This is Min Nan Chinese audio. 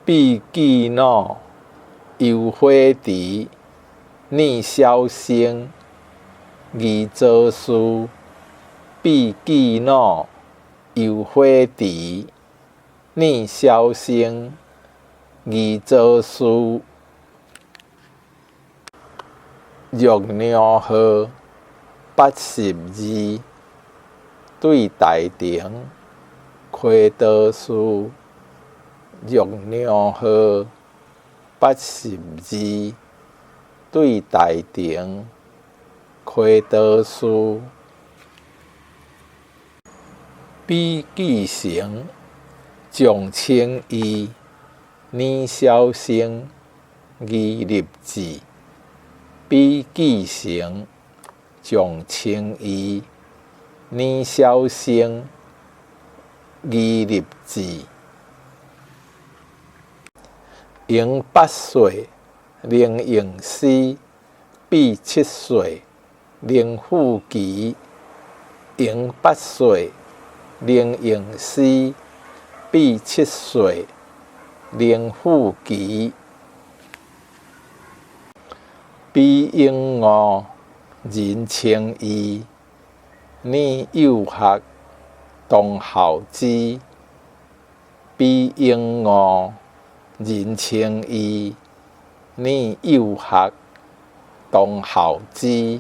比記腦，遊火池，聶筱生，儀座士。比記腦，遊火池，聶筱生，儀座士。玉娘號，82，對大庭，開道士。玉娘號，82，對大庭，開道士。比繼成，蔣清義，聶筱生，余立志。比繼成，蔣清義，聶筱生，余立志。榮8歲，林詠詩，比7歲，林富基。榮8歲，林詠詩，比7歲，林富基。比永梧，任清義，聶幼學，唐孝之。比永梧，任清義，聶幼學，唐孝之。